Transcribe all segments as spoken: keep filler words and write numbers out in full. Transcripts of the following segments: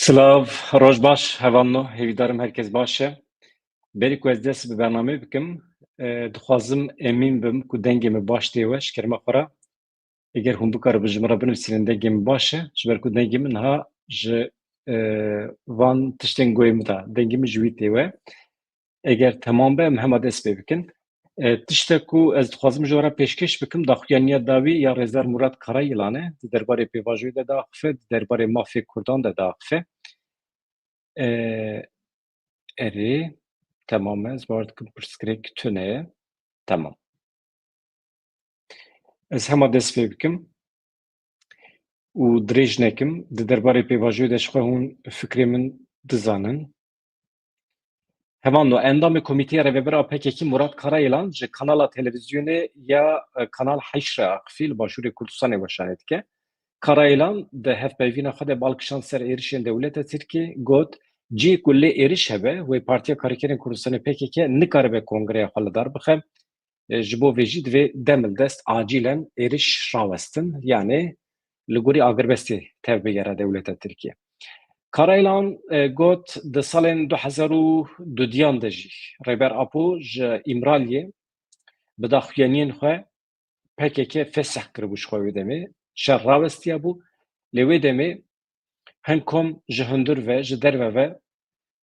Silav, roj baş, hevalno, hêvîdarim herkes baş e. Berî ku ez dest bi bernameyê bikim, e, dixwazim emîn bim ku dengê min baş tê we, ji kerema xwe re. Eger hûn bikaribin ji min re binivîsînin dengê min baş e, ji ber ku dengê min niha ji, e, van tiştên guhê min de, dengê min ji wî tê we. Eger temam be, em hema dest pê bikin. E, tiştek ku ez dixwazim ji we re pêşkêş bikim, daxuyaniya dawî ya Rêzdar Murat Karayîlan e, di derbarê pêvajoyê de diaxife, di derbarê mafê Kurdan de diaxife. E, erê, temam e, ez bawer dikim pirsgirêk tune ye. Temam. Ez hema dest pê bikim û dirêj nekim, di derbarê pêvajoyê de ji xwe hûn fikrê min dizanin. Hevalno, endamê Komîteya Rêvebir a P K K Murat Karayêlan ji kanala televîzyonê ya, e, Kanal Heşt re axifî li Başûrê Kurdistanê weşanê dike. Karayêlan di hevpeyvîna xwe de bal kişand ser êrişên dewleta Tirkiyê, got, cihê ku lê êriş hebe, wê Partiya Karkerên Kurdistanê P K K nikaribe kongreya xwe li dar bixe. E, ji bo vê jî divê dem li dest acîlen êriş rawestin, yanê li gorî agirbestê tev bigere dewleta Tirkiyê. Karaylan, e, got, di salên du hezar û dudiyan de jî Rêber Apo ji Îmraliyê bi daxuyaniyên xwe P K K fesih kiribû ji xwe wê demê. Şer rawestiyabû, lê wê demê hin kom ji hundir ve, ji derve ve,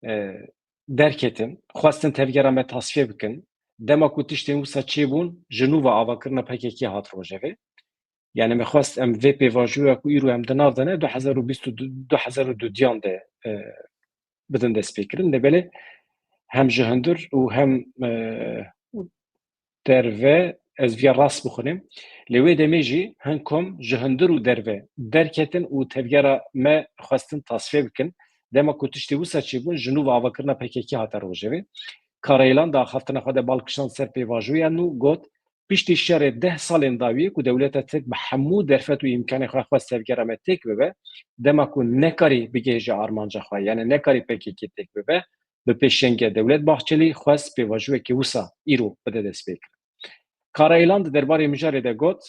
e, derketin, xwestin tevgera me tasfiye bikin. Dema ku tiştên wisa çêbûn, ji nû ve avakirina P K K hat rojevê. Yani me xwest em vê pêvajoya ku îro em di nav de ne, du hezar û bîst û du, du hezar û dudiyan de, e, bidin destpêkirin. Lê belê hem ji hundir û hem, e, derve ez viya rast bixwînim. Lê wê demê jî hin kom ji hundir û derve derketin û tevgera me xwestin tasfiye bikin. Dema ku tiştê wisa çêbûn, ji nû ve avakirina P K K hate rojevê. Karaylan di axaftina xwe de bal kişand ser pêvajoya nû, got, piştî şerê deh salên dawiyê ku dewleta Tirk bi hemû derfet û îmkanê xwe xwest tevgera me têk bibe, dema ku nekarî bigihêje armanca xwe, yani nekarî P K K têk bibe, bi pêşengiya Dewlet Bahçelî xwest pêvajoyekê wisa îro bide destpêkirin. Karaylan di derbarê mijarê de got,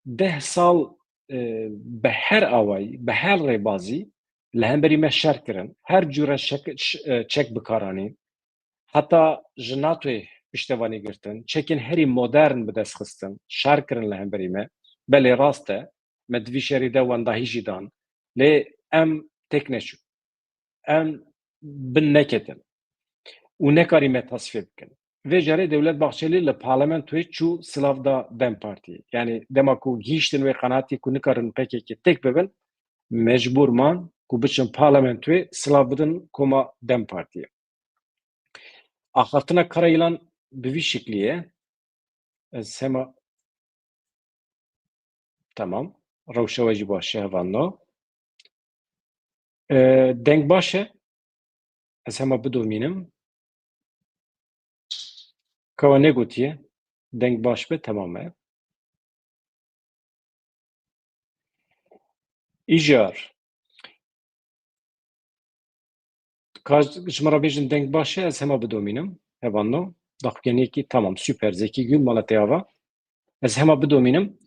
deh sal, e, bi her awayî, bi her rêbazî li hemberî me şer kirin, her cûre şek-, ş-, e, çek bi kar anîn, heta ji NATOyê piştevanî girtin, çekên herî modern bi dest xistin, şer kirin li hemberî me. Belê rast e, me di vî şerî de wendahî jî dan, lê em têk neçûn. Em bin neketin û nekarî me tasfiye bikin. Vê carê Dewlet Bahçelî li parlamentoyê çû silav da DEM Partiyê. Yani dema ku gihîştin wê qenaatî ku nikarin P K K têk bibin, mecbûr man ku biçin parlamentoyê silav bidin koma DEM Partiyê. Axaftina Karaylan bi vî şiklî ye. Ez hema, tamam. Rewşa we jî baş e, hevalno. E, deng baş e. Ez hema bidomînim. Ka we negotiye. Deng baş be, temam e. Îcar. Ka ji min re bêjin deng baş e, ez hema bidomînim. Hevalno. Daxuyaniyekî, tamam, super. Zekî Gül, mala te ava. Ez hema bidomînim.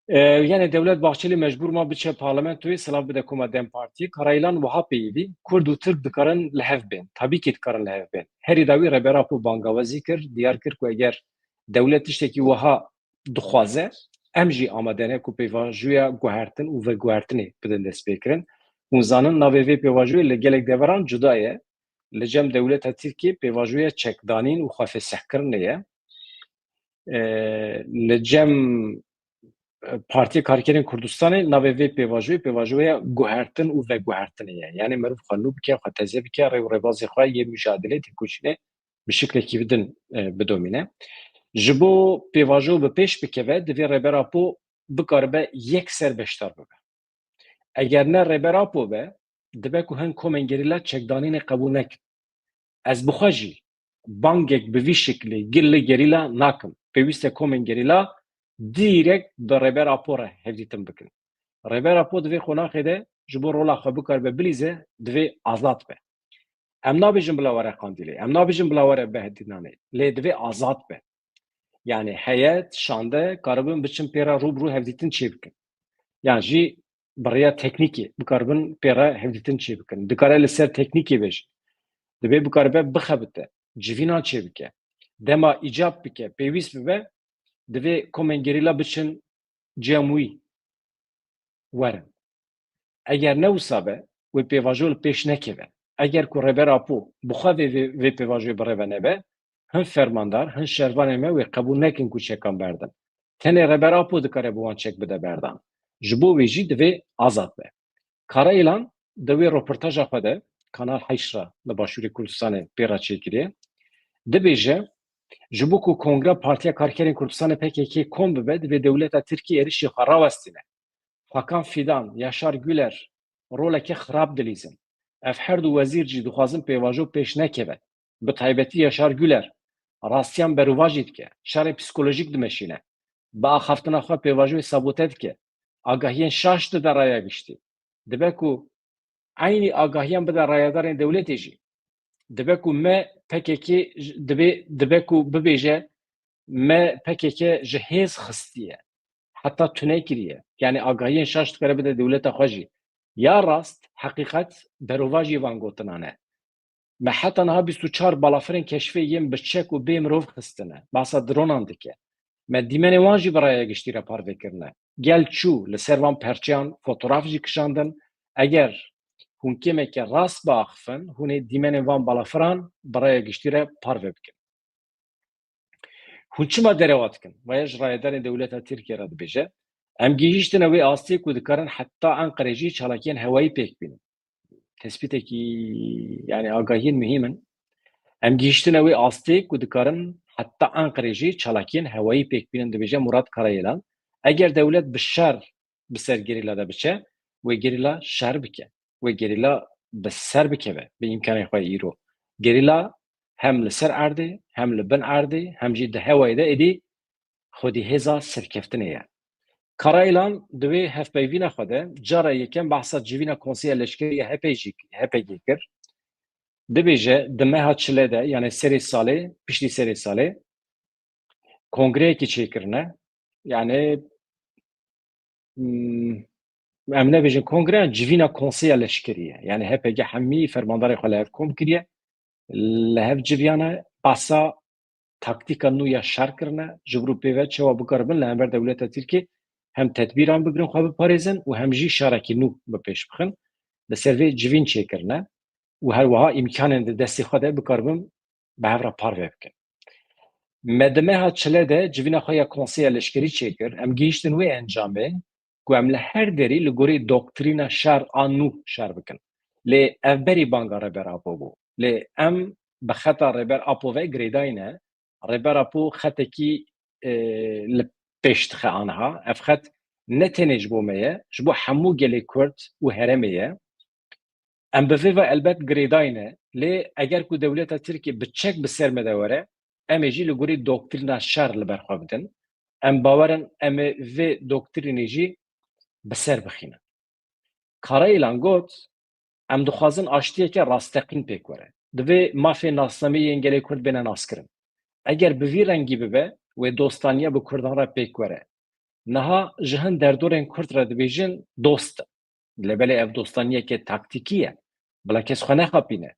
E, yani Dewlet Bahçelî mecbûr ma biçe parlamentoyê, silav bide koma DEM Partiyê. Karaylan wiha peyivî, Kurd û Tirk dikarin li hev bên. Tabî kî dikarin li hev bên. Herî dawî Rêber Apo bangawazî kir, diyar kir ku eger dewlet tiştekî wiha dixwaze, em jî amade ne ku pêvajoya guhertin û veguhertinê bidin destpêkirin. Hûn zanin navê vê pêvajoyê li gelek deveran cuda ye. Li cem dewleta Tirkiyê pêvajoya çekdanîn û xwefesihkirinê ye. E, li cem, e, Partiya Karkerên Kurdistanê navê vê pêvajoyê pêvajoya guhertin û veguhertinê ye. Yani meriv xwe nû bike, xwe teze bike, rê û rêbazê xwe yê mujadele têkoşînê bi şiklekî bidin, e, bidomîne. Ji bo pêvajo bi pêş bikeve, divê Rêber Apo bikaribe yekser beşdar bibe. Eger ne Rêber Apo be, dibe ku hin komên gerîla çekdanînê qebûl nekin. Ez bi xwe jî bangek bi vî şiklî gil li gerîla nakim. Pêwîst e komên gerîla dîrekt bi Rêber Apo re hevdîtin bikin. Rêber Apo di vê qonaxê de ji bo rola xwe bikaribe bilîze, divê azad be. Em nabêjin bila were Qandîlê, em nabêjin bila were Behdînanê, lê divê azad be. Yani heyet, şande, karibin biçin pê re rû bi rû hevdîtin çêbikin. Yan jî bi rêya teknîkê bikaribin pê re hevdîtin çêbikin. Dikare li ser teknîkê be jî. Divê bikaribe bixebite, civînan çêbike. Dema îcab bike, pêwîst bibe, divê komên gerîla biçin cem wî werin. Eger ne wisa be, wê pêvajo li pêş nekeve. Eger ku Rêber Apo bi xwe vê, vê, vê pêvajoyê birêve nebe, hin fermandar, hin şervanên me wê qebûl nekin ku çekan berdin. Tenê Rêber Apo dikare bi wan çek bide berdan. Ji bo wê jî divê azad be. Kara Îlan di wê roportaja xwe de Kanal Heşt re li Başûrê Kurdistanê pê re çêkiriye, dibêje, ji bo ku Kongra Partiya Karkerên Kurdistanê P K K kom bibe, divê dewleta Tirkiyê êrişê xwe rawestîne. Hakan Fidan, Yaşar Güler roleke xirab dilîzin. Ev her du wezîr jî dixwazin pêvajo pêş nekeve. Bi taybetî Yaşar Güler rastiyan berovajî dike, şerê psîkolojîk dimeşîne. Bi axaftina xwe pêvajoyê sabote dike. Agahiyên şaş dide raya giştî. Dibe ku eynî agahiyan bide rayedarên dewletê jî. Dibe ku me P K K j-, dibe, dibe ku bibêje me P K K ji hêz xistiye. Heta tune kiriye. Yani agahiyên şaş dikare bide dewleta xwe jî. Ya rast, heqîqet berovajî van gotinan e. Me heta niha bîst û çar balafirên keşfê yên bi çek û bê mirov xistine. Bahsa dronan dike. Me dîmenê wan jî bi raya giştî re parve kirine. Gel çû, li ser van perçeyan fotograf jî kişandin. Eger hûn kêmeke rast biaxifin, hûn ê dîmenên van balafiran bi raya giştî re parve bikin. Hûn çima derewa dikin? Vaya ji rayedarên dewleta Tirkiye re dibêje. Em gihîştine wê astê ku dikarin heta Enqerê jî çalakiyên hewayî pêk bînin. Tespîtekî, yani agahiyên muhîm in. Em gihîştine wê astê ku dikarin heta Enqerê jî çalakiyên hewayî pêk bînin, dibêje Murat Karayêlan. Eger dewlet bi şer bi ser gerîla de biçe, wê gerîla şer bike. Wê gerîla bi ser bikeve, bi îmkanên xwe îro. Gerîla hem li ser erdê, hem li bin erdê, hem jî di hewayê de êdî xwedî hêza serkeftinê ye. Karaylan di wê hevpeyvîna xwe de cara yekem behsa civîna Konseya Leşkerî ya H P G jî, H P G kir. Dibêje, di meha çile de, yani serê salê, piştî serê salê, kongreyekî çêkirine. Yani, hmm, em nebêjin kongre, civîna Konseya Leşkerî ye. Yani H P G hemî fermandarê xwe li hev kom kiriye. Li hev civiyane, behsa taktîka nû ya şer kirine, ji bo pê ve çawa bikaribin li hember dewleta Tirkiyê hem tedbîran bigirin, xwe biparêzin û hem jî şerekî nû bi pêş bixin. Li ser vê civîn çêkirine û her wiha îmkanên di destê xwe de bikaribin bi hev re parve bikin. Me di meha çile de civîna xwe ya Konseya Leşkerî çêkir. Em gihîştin wê encamê ku em li her derî li gorî doktrîna şer a nû şer bikin. Lê ev berî banga Rêber Apo bû. Lê em bi xeta Rêber Apo ve girêdayî ne. Rêber Apo xetekî, e, li pêş dixe aniha. Ev xet ne tenê ji bo me ye, ji bo hemû gelê Kurd û herêmê ye. Em bi vê ve elbet girêdayî ne, lê eger ku dewleta Tirkiyê bi çek bi ser me de were, em ê jî li gorî doktrîna şer li ber xwe bidin. Em bawer in em ê vê doktrînê jî bi ser bixînin. Karaylan got, em dixwazin aştiyeke rasteqîn pêk were. Divê mafê nasnameyê yên gelê Kurd bêne naskirin. Eger bi vî rengî bibe, wê dostaniya bi Kurdan re pêk were. Niha ji hin derdorên Kurd re dibêjin dost in. Lê belê ev dostaniyeke taktîkî ye. Bila kes xwe nexapîne.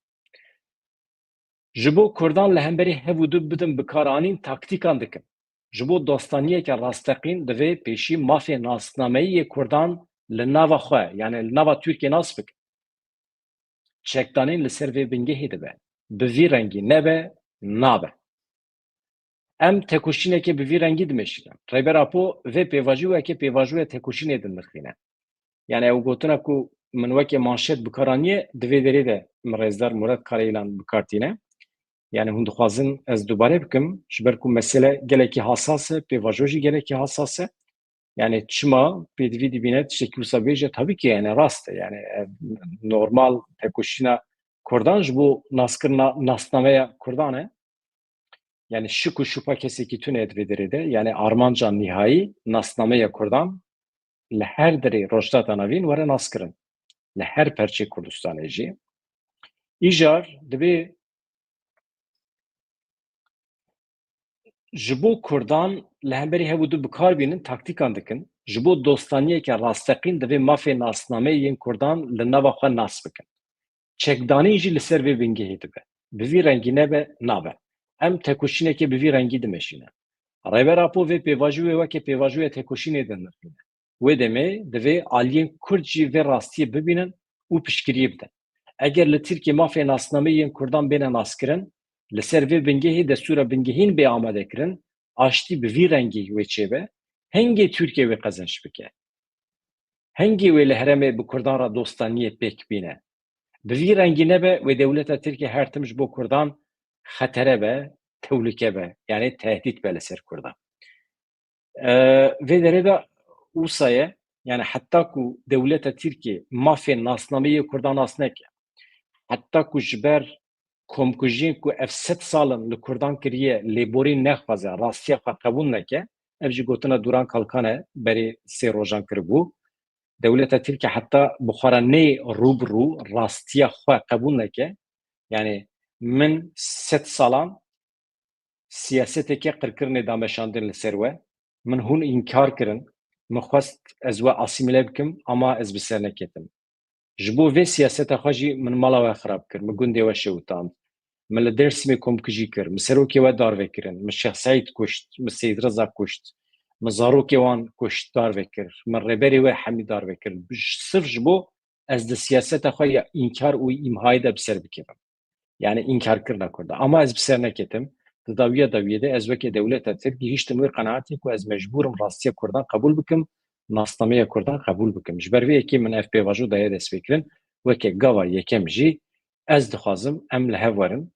Ji bo Kurdan li hemberî hev û du bidin bikaranîn taktîkan dikin. Ji bo dostaniyeke rasteqîn divê pêşî mafê nasnameyî yê Kurdan li nava xwe, yani li nava Tirkiyê nas bikin. Çekdanîn li ser vê bingehê dibe. Bi vî rengî nebe, nabe. Em tekoşîneke bi vî rengî dimeşînin. Rêber Apo vê pêvajoyeke pêvajoya tekoşînê dinirxîne. Yani ew gotina ku min weke manşet bi kar aniye, di vê derê de min rêzdar Murat Karaylan bi kar tîne. Yani hûn dixwazin ez dubare bikim, ji ber ku mesele gelekî hasas e, pêvajo jî gelekî hasas e. Yani çima pêdivî dibîne tiştekî wisa bêje? Tabii ki yani rast e. Yani, e, normal tekoşîna Kurdan ji bo naskirina nasnameya Kurdan e. Yani şik û şupa kesekî tune di vê derê de. Yani armanca nihayî nasnameya Kurdan li her derê Rojhilata Navîn were naskirin. Li her perçê Kurdistanê jî. Îcar divê ji bo Kurdan li hemberî hev û du bi kar bînin, taktîkan dikin. Ji bo dostaniyeke rasteqîn divê mafê nasnameyê yên Kurdan li nava xwe nas bikin. Çekdanîn jî li ser vê bingehê dibe. Bi vî rengî nebe, nabe. Em tekoşînekê bi vî rengî dimeşîne. Rêber Apo vê pêvajoyê weke pêvajoya tekoşînê dinirxîne. Wê demê divê aliyên Kurd jî vê rastiyê bibînin û piştgiriyê bidin. Eger li Tirkiyê mafê nasnameyê yên Kurdan bêne naskirin, li ser vê bingehê destûra bingehîn bê amadekirin, aştî bi vî rengî wê çêbe, hingê Tirkiye wê qezenç bike. Hingê wê li herêmê bi Kurdan re dostaniyê pêk bîne. Bi vî rengî nebe, wê dewleta Tirkiye her tim ji bo Kurdan xetere be, tewlike be, yanî tehdît be li ser Kurdan. E, vê derê de wisa ye, yanî heta ku dewleta Tirkiye mafê nasnameyê Kurdan nas neke, heta ku ji ber komkujiyên ku ev sed sal in li Kurdan kiriye, lêborîn nexwaze, rastiya xwe qebûl neke, ev jî gotina Duran Kalkan e, berê sê rojan kiribû. Dewleta Tirkiye heta bi xwe re neyê rû bi rû rastiya xwe qebûl neke. Yanî min sed salan siyaseteke qirkirinê dameşandin li ser we. Min hûn înkar kirin. Min xwest ez we asîmîle bikim, ama ez bi ser neketim. Ji bo vê siyaseta xwe jî min mala we xirab kir, min gundê we şewitand. Min li Dêrsimê komkujî kir, min serokê we darve kirin, min Şêx Seîd kuşt, min Seyîd Reza kuşt, min zarokê wan kuşt, darve kir, min rêberê we hemî darve kir. Sirf ji bo ez di siyaseta xwe ya înkar û îmhayê de bi ser bikevim. Yanî înkarkirina Kurda. Ama ez bi ser neketim. Di dawiya dawiyê de ez weke dewleta Tirkî hiştim wê qenaetê ku ez mecbûr im rastiya Kurdan qebûl bikim, nasnameya Kurdan qebûl bikim. Ji ber vê yekê min ev pêvajo daye destpêkirin. Weke gava yekem jî ez dixwazim em li hev werin.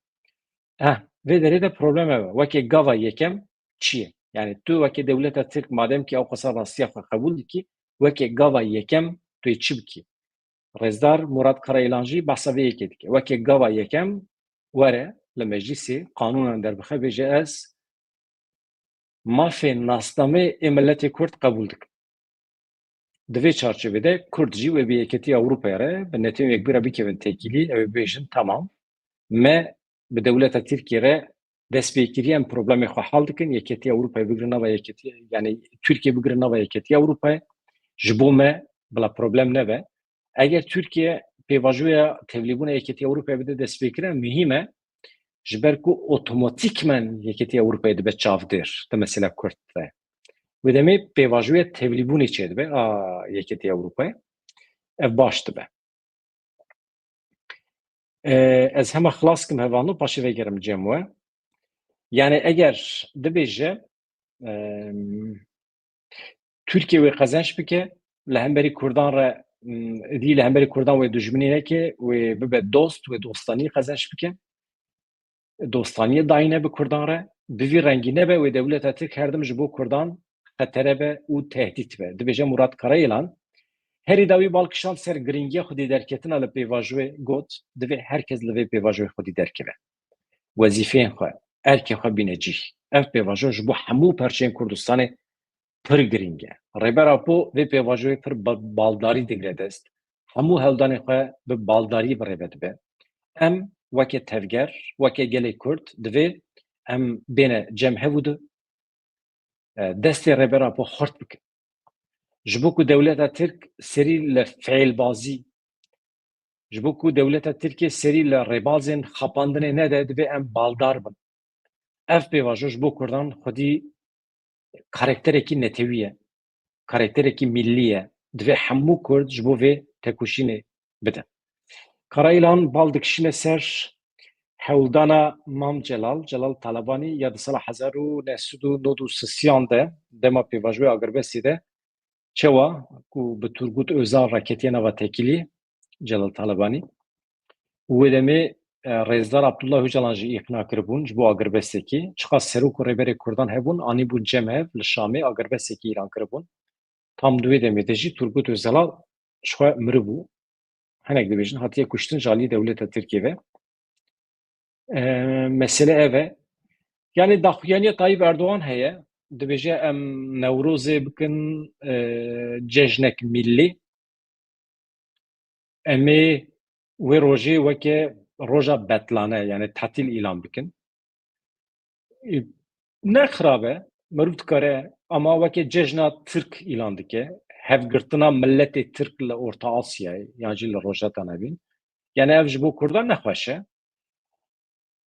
Heh, vê derê de problem ev e. Weke gava yekem çi ye? Yanî tu weke dewleta Tirk madem ki ew qasa rastiya xwe qebûl dikî, weke gava yekem tu yê çi bikî? Rêzdar Murat Karayilan jî behsa vê yekê dike. Weke gava yekem were li meclîsê qanûnan derbixe, bêje ez mafê nasnameyê ê miletê Kurd qebûl dikim. Di vê çarçovê de Kurd jî wê bi Yeketiya Ewropayê re, bi Netewên Yekbûyî re bikevin têkilî, ew ê bêjin, tamam, me bi dewleta Tirkiyê re destpêkirî, em problemê xwe hal dikin, Yeketiya Ewropayê bigrin nava Yeketiya, yanî Tirkiye bigrin nava Yeketiya Ewropayê, ji bo me bila problem nebe. Eger Tirkiye pêvajoya tevlîbûna Yeketiya Ewropayê bide destpêkirin, muhîm e, ji ber ku otomatîkmen Yeketiya Ewropayê dibe çavdêr di mesela Kurd de. Wê demê pêvajoya tevlîbûnê çêdibe a Yeketiya Ewropayê. Ev baş dibe. E, ez hema xilas kim hevalno, paşê vegerim cem we. Yanî eger dibêje, em, Tirkiye wê qezenç bike, li hemberî Kurdan re, m, dî li hemberî Kurdan wê dijminî neke, wê bibe dost, wê dostanî qezenç bike. Dostaniyê dayîne bi Kurdan re, bi vî rengî nebe, wê dewleta Tirk her dem ji bo Kurdan xetere be û tehdît be. Dibêje Murat Karayilan, herî dawî bal kişand ser girîngiya xwedî derketina li pêvajoyê, got, divê her kes li vê pêvajoyê xwedî derkeve. Wezîfeyên xwe, erkên xwe bîne cîh. Ev pêvajo ji bo hemû perçeyên Kurdistanê pir girîng e. Rêber Apo vê pêvajoyê pir ba-, baldarî digre dest. Hemû hewldanên xwe bi baldarî bi rê ve dibe. Em weke tevger, weke gelê Kurd divê em bêne cem hev û du, e, destê Rêber Apo xurt bikin. Ji bo ku dewleta Tirk serî li fiilbazî, ji bo ku dewleta Tirkiyê serî li rêbazên xapandinê nede, divê em baldar bin. Ev pêvajo ji bo Kurdan xwedî karakterekî netewî ye, karakterekî millî ye. Divê hemû Kurd ji bo vê tekoşînê bidin. Karayilan bal dikişîne ser hewldana Mam Celal, Celal Talebanî ya di sala hezar û neh sed û nod û sisiyan de dema pêvajoya agirbestê de çawa ku bi Turgut Özal re ketiye nava tekilî, Celal Talebanî. Û wê demê, e, Rêzdar Abdullah Ocalan jî îqna kiribûn ji bo agirbestekî. Çiqas serok û rêberê Kurdan hebûn, anîbûn cem hev li Şamê agirbestekî îlan kiribûn. Tam di wê demê de jî Turgut Özal ji xwe miribû. Hinek dibêjin hatiye kuştin ji alî dewleta Tirkiyê ve. E, mesele ev e. Yanî daxuyaniya Tayyip Erdogan heye. Dibêje em Newrozê bikin, e, cejnek millî. Em ê wê rojê weke roja betlane, yani tatil îlan bikin. E, ne xirab e, meriv dikare ama weke cejna Tirk îlan dike, hevgirtina miletê Tirk li Orta Asyayê yan jî li Rojheta Navîn. Yani ev ji bo Kurdan nexweş e.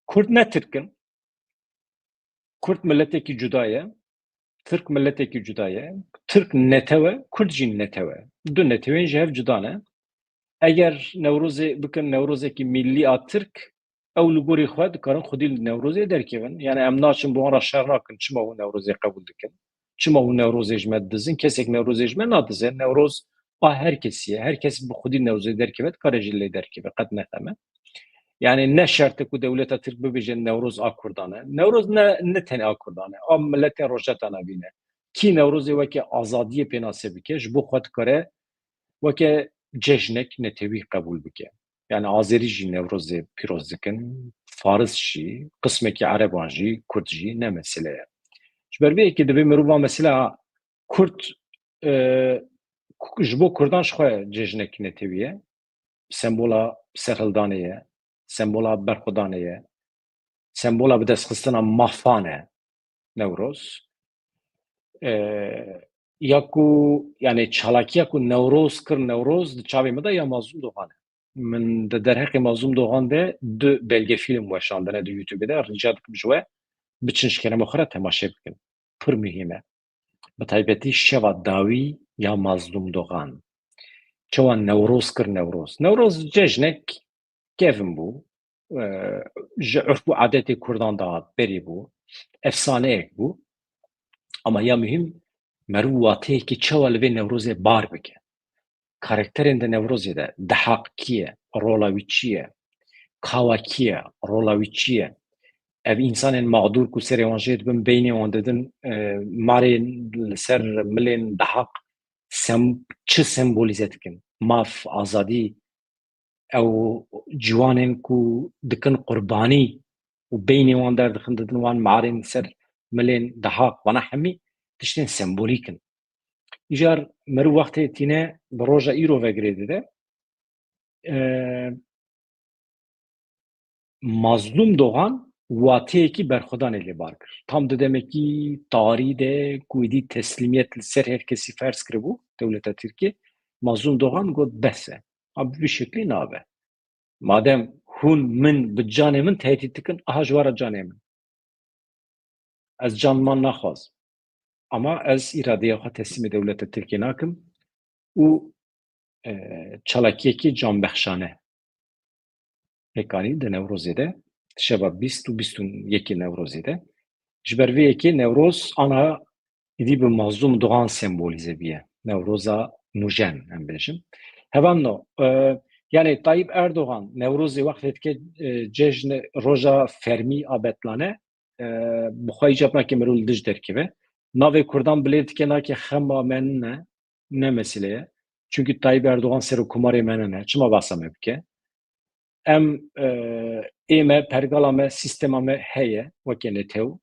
Kurd ne Tirk in. Kurd miletekî cuda ye. Tirk miletekî cuda ye. Tirk netew e, Kurd jî netew e. Du netewên ji hev cuda ne. Eger Newrozê bikin Newrozekî millî a Tirk, ew li gorî xwe dikarin xwedî li Newrozê derkevin. Yani em naçin bi wan re şer nakin, çima hûn Newrozê qebûl dikin? Çima hûn Newrozê ji me didizin? Kesek Newrozê ji me nadize. Newroz a her kesî ye. Her kes bi xwedî Newrozê derkeve, dikare jî lê derkeve. Qet nexeme. Yani ne şert e ku dewleta Tirk bibêje Newroz a Kurdan e. Newroz ne, ne tenê a Kurdan e. A miletên Rojheta Navîn e. Kî Newrozê weke azadiyê pênase bike, ji bo xwe dikare weke cejnek netewî qebûl bike. Yani Azerî jî Newrozê pîroz dikin, Faris jî, qismekî Ereban jî, Kurd jî, ne mesele ye. Ji ber vê yekê divê mirov van mesela Kurd, e, ji bo Kurdan ji xwe cejnek netewî ye. Sembola serhildanê ye, sembola berxwedanê ye, sembola bidestxistina mafan e Newroz. E, ya ku, yani çalakiya ku Newroz kir Newroz di çavê min de ya Mazlûm Dogan e. Min di derheqê Mazlûm Dogan de du belgefîlm weşandine di YouTube de, rica dikim ji we biçin ji kerema xwe re temaşe bikin. Pir muhîm e. Bi taybetî şeva dawî ya Mazlûm Dogan. Çawa Newroz kir Newroz. Newroz cejnek kevin bû. E, ji urf û adetê Kurdan de berî bû. Efsaneyek bû. Ama ya muhîm, meriv wateyekî çawa li vê Newrozê bar bike. Karakterên di Newrozê de Dehaq kî ye, rola wî çi ye? Kawa kî ye, rola wî çi ye? Ev însanên mexdûr ku serê wan jê dibin, beynê wan didin, e, marê li ser milên Dehaq sem-, çi sembolîze dikin? Maf, azadî, ew ciwanên ku dikin qurbanî û beynê wan derdixin, didin wan marên ser milên Dehaq, wana hemî tiştên sembolîk in. Îcar meriv wextê tîne bi roja îro ve girê dide. E, Mazlûm Dogan wateyekî berxwedanê lê bar kir. Tam di demekî tarî de ku êdî teslîmiyet li ser her kesî ferz kiribû dewleta Tirkiyê, Mazlûm Dogan got, bes e. A bi vî şeklî nabe. Madem hûn min bi canê min tehdît dikin, aha ji we re canê min. Ez can man naxwazim. Ama ez îradeya xwe teslîmê dewleta Tirkiyê nakim û, e, çalakiyekî canbexşane pêk anî di Newrozê de, di şeva bîst û bîst û yekê Newrozê de. Ji ber vê yekê Newroz aniha êdî bi Mazlûm Dogan sembolîze biye. Newroza nûjen, em bêjin. Hevalno, e, yani Tayyip Erdogan Newrozê wextê dike, e, cejn, roja fermî a betlane, e, bi xwe îcab nake meriv li dij derkeve. Navê Kurdan bi lê dike nake xema me nine, ne mesele ye. Çunkî Tayyip Erdogan serokkomarê me nine. Çima behsa me bike? Em, e, ê me, pergala me, sîstema me heye weke netew.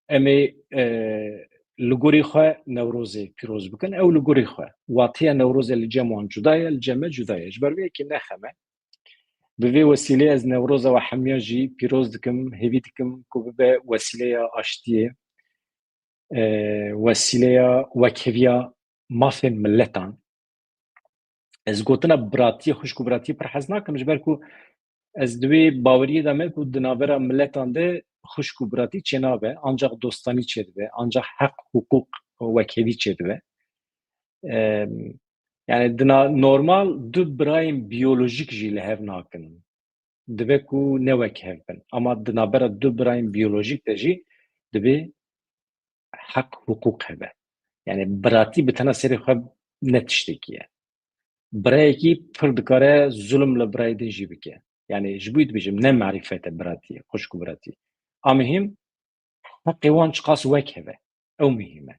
Em ê, e, li gorî xwe Newrozê pîroz bikin. Ew li gorî xwe. Wateya Newrozê li cem wan cuda ye, li cem me cuda ye. Ji ber vê yekê nexeme. Bi vê wesîlê ez Newroza we hemiya jî pîroz dikim, hêvî dikim ku bibe wesîleya aştiyê, e, wesîleya wekheviya mafên miletan. Ez gotina biratiyê, xwişk û biratiyê pir hez nakim, ji ber ku ez di wê baweriyê de me ku di navbera miletan de xwişk û biratî çênabe, ancaq dostanî çêdibe, ancaq heq, hiqûq, wekhevî çêdibe. Em, yani di na-, normal du birayên biyolojîk jî li hev nakin. Dibe ku ne wek hev bin. Ama di navbera du birayên biyolojîk de jî dibe heq, hiqûq hebe. Yani biratî bi tena serê xwe ne tiştekî ye. Birayekî pir dikare zulm li birayê din jî bike. Yani ji bo wî dibêjim, ne marîfet e biratî, xwişk û biratî. A muhîm, heqê wan çiqas wek heve. Ew muhîm e.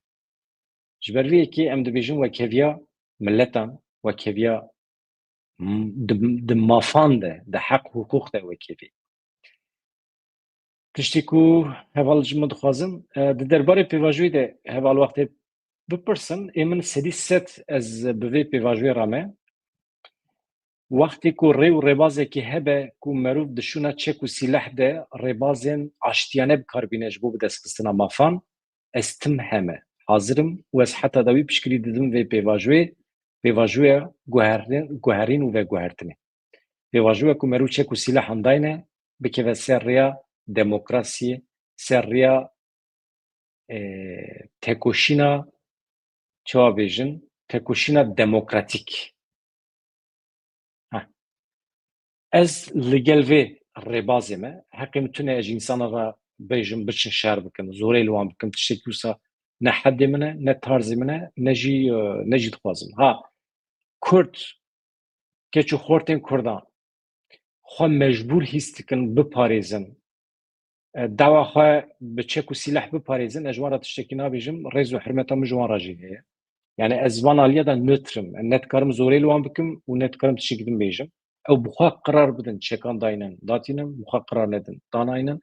Ji ber vê yekê em dibêjin wekheviya miletan, wekheviya m-, di, di mafan de, di heq û hiqûq de wekhevî. Tiştê ku heval ji min dixwazin, e, di derbarê pêvajoyê de heval wextê bipirsin, ê min sedî sed ez bi vê pêvajoyê re me. Wextê ku rê û rêbazekê hebe ku merov di şûna çek û sîleh de rêbazên aştiyane bi kar bîne ji bo bidestxistina mafan, ez tim heme. hazir im û ez heta dawî piştgirî didim vê pêvajoyê, pêvajoya guherin-, guherîn û veguhertinê. Pêvajoya ku merû çek û sîlehan dayne, bikeve ser rêya demokrasiyê, ser rêya, e, tekoşîna, çawa bêjin, tekoşîna demokratîk. Heh. Ez li gel vê rêbazê me, heqê min tune ez ji însana re bêjim, biçin şer bikin, zorê li wan bikim, tiştekî wisa ne hedê min e, ne tarzê min e, ne jî, e, ne jî dixwazim. Ha, Kurd, keç û xortên Kurdan xwe mecbûr hîs dikin biparêzin, e, dawa xwe bi çek û sîleh biparêzin, ez ji wan re tiştekî nabêjim, rêz û hurmeta min ji wan re jî heye. Yani ez van aliya de nötr im. Ne dikarim zorê li wan bikim û ne dikarim tiştekî din bêjim. Ew bi xwe qirar bidin, çekan daynin, datînin, bi xwe qirar nedin, danaynin.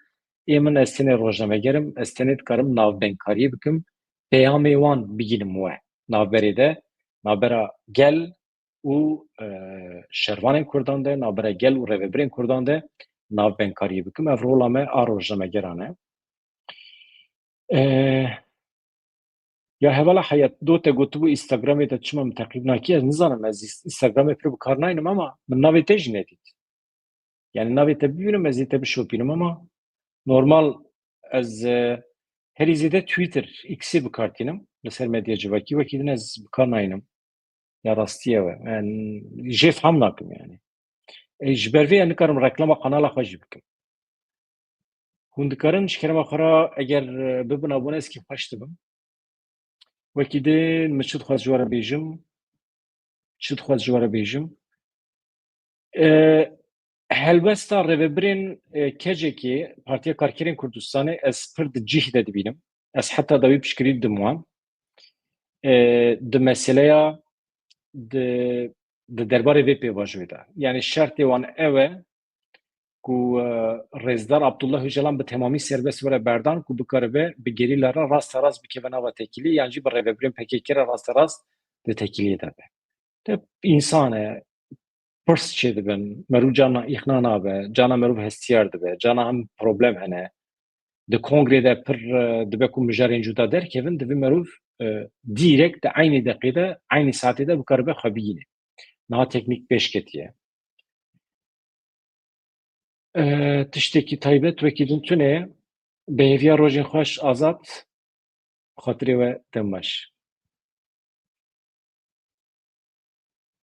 Ê min, ez tenê rojnameger im, ez tenê dikarim navbengkariyê bikim, peyamê wan bigînim we. Navberê de, navbera gel û, e, şervanên Kurdan de, navbera gel û rêvebirên Kurdan de navbengkariyê bikim. Ev rola me a rojnamegeran e. E, ya hevala Heyat, do te gotibû Instagramê de çima min teqîb nakî, ez nizanim, ez Instagramê pir bi kar naynim ama min navê te jî nedît. Yani navê te bibînim, ez ê te bişopînim ama normal ez, e, herî zêde Twitter, X-ê bi kar tînim. Li ser medya civakî wekî din ez bi kar naynim. Ya rastî ew e. Yani jê fam nakim yani. E, ji ber vê ez nikarim reklama kanala xwe jî bikim. Hûn dikarin ji kerema xwe re eger, e, bibin abone, ez kêfxweş dibim. Wekî din min çi dixwest ji we re bêjim? Çi dixwest ji we re bêjim? E, helwesta rêvebirên, e, kecekê Partiya Karkerên Kurdistanê ez pir di cih de dibînim. Ez heta dawî piştgirî didim wan. E, di meseleya, di, di derbarê vê pêvajoyê de. Yani şertê wan ew e ku, e, Rêzdar Abdullah Ocalan bi temamî serbest were berdan ku bikaribe bi gerîla re rasterast bikeve nava tekiliyê yan jî bi rêvebirên P K K re rasterast di tekiliyê de be. Te însan e, pirs çêdibin, merû cana îxna nabe, cana merûv hestiyar dibe, cana hem problem hene. Di kongrê de pir, e, dibe ku mijarên cuda derkevin, divê merûv, e, dîrek di eynî deqê de, eynî saetê de bikaribe xwe bigîne. Niha teknîk pêş ketiye. E, tiştekî taybet wekî din tune ye. Bi hêviya rojên xweş, Azad. Xatirê we dem baş.